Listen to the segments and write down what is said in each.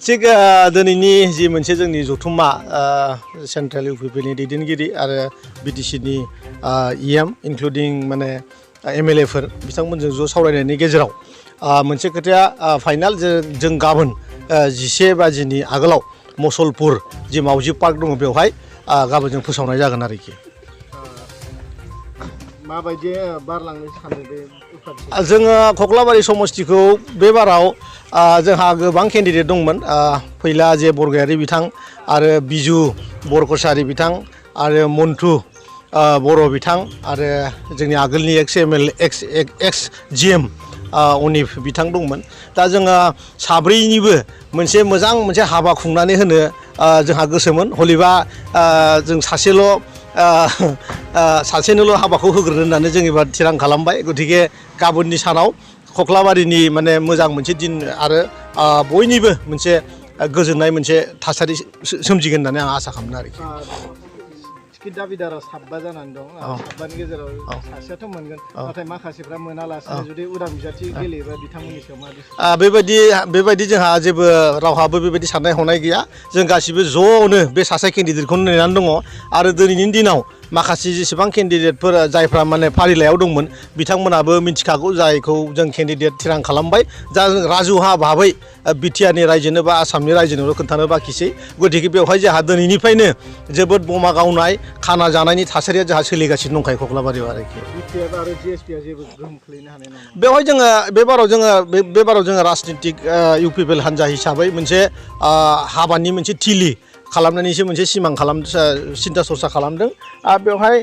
थिग दिनैनि जि मोनसे जोंनि जथुम्मा सेन्ट्रेल इउपिपिनि दैदेनगिरि आरो बिटिसिनि इएम इनक्लुडिं माने एमएलएफोर बिथांमोनजों ज' सावरायनायनि गेजेराव मोनसे खोथाया फाइनाल जों गाबोन 11 बाजिनि आगोलाव मसलपुर जि मावजि पार्क दङ बेवहाय गाबोन जों फोसावनाय जागोन आरोखि। माबायदि बारलांनो सानो बे जोङो कक्लाबारि समस्तिखौ बे बाराव जोंहा गोबां केन्डिडेट दंमोन फैला जे बरगयारि बिथां आरो बिजु बरकसारि बिथां आरो मन्टु बर' बिथां आरो जोंनि आगोलनि एक्स जिएम अनिफ बिथां दंमोन। दा जोङो साब्रैनिबो मोनसे हाबा खुंनानै होनो जोंहा गोसोमोन हलिबा जों सासेनोल' हाबाखौ होग्रोनो होननानै जों एबार थिरां खालामबाय। गतिके गाबोननि सानाव कक्लाबारिनि माने मोजां मोनसे दिन आरो बयनिबो मोनसे गोजोननाय मोनसे थासारि सोमजिगोन होननानै आं आसा खालामो आरोखि। टिकेट दाबिदारा 7 जानानै दं। 7नि गेजेराव सासेयाथ' मोनगोन नाथाय माखासेफ्रा मोनालासिनो जुदि उदां बिजाथि गेलेयोबा बिथांमोननि सायाव मा बेबायदि जोंहा जेबो रावहाबो बेबायदि साननाय हनाय गैया। जों गासिबो ज'नो बे सासे केन्डिडेटखौनो नेनानै दङ आरो दिनैनि दिनाव माखासे जेसेबां केन्डिडेटफोर जायफ्रा माने फारिलाइयाव दंमोन बिथांमोनाबो मिथिखागौ जायखौ जों केन्डिडेट थिरां खालामबाय। दा जों राजुहा भाबै बिटिआरनि रायजोनो बा आसामनि रायजोनोल' खोन्थानो बाखिसै। गतिके बेवहाय जोंहा दिनैनिफ्रायनो जोबोद बमा गावनाय खाना जानायनि थासारिया जोंहा सोलिगासिनो दंखायो कक्लाबारियाव आरोखि। बिटिआर आरो जिएसपिआ जेबो गोहोम खोलैनो हानाय नङा। बेवहाय जोङो बे बाराव जोङो राजनितिक इउपिपिएल हान्जा हिसाबै मोनसे हाबानि मोनसे थिलि खालामनानैसो मोनसे सिमां सिन्था सरसा खालामदों। बेवहाय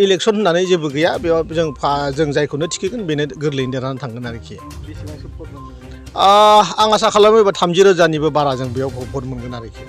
इलेक्सन होननानै जेबो गैया। बेयाव जों जायखौनो थिखोगोन बेनो गोरलैयैनो देरनानै थांगोन आरोखि। आं आसा खालामो एबा 30,000निबो बारा जों बेयाव भट मोनगोन आरोखि।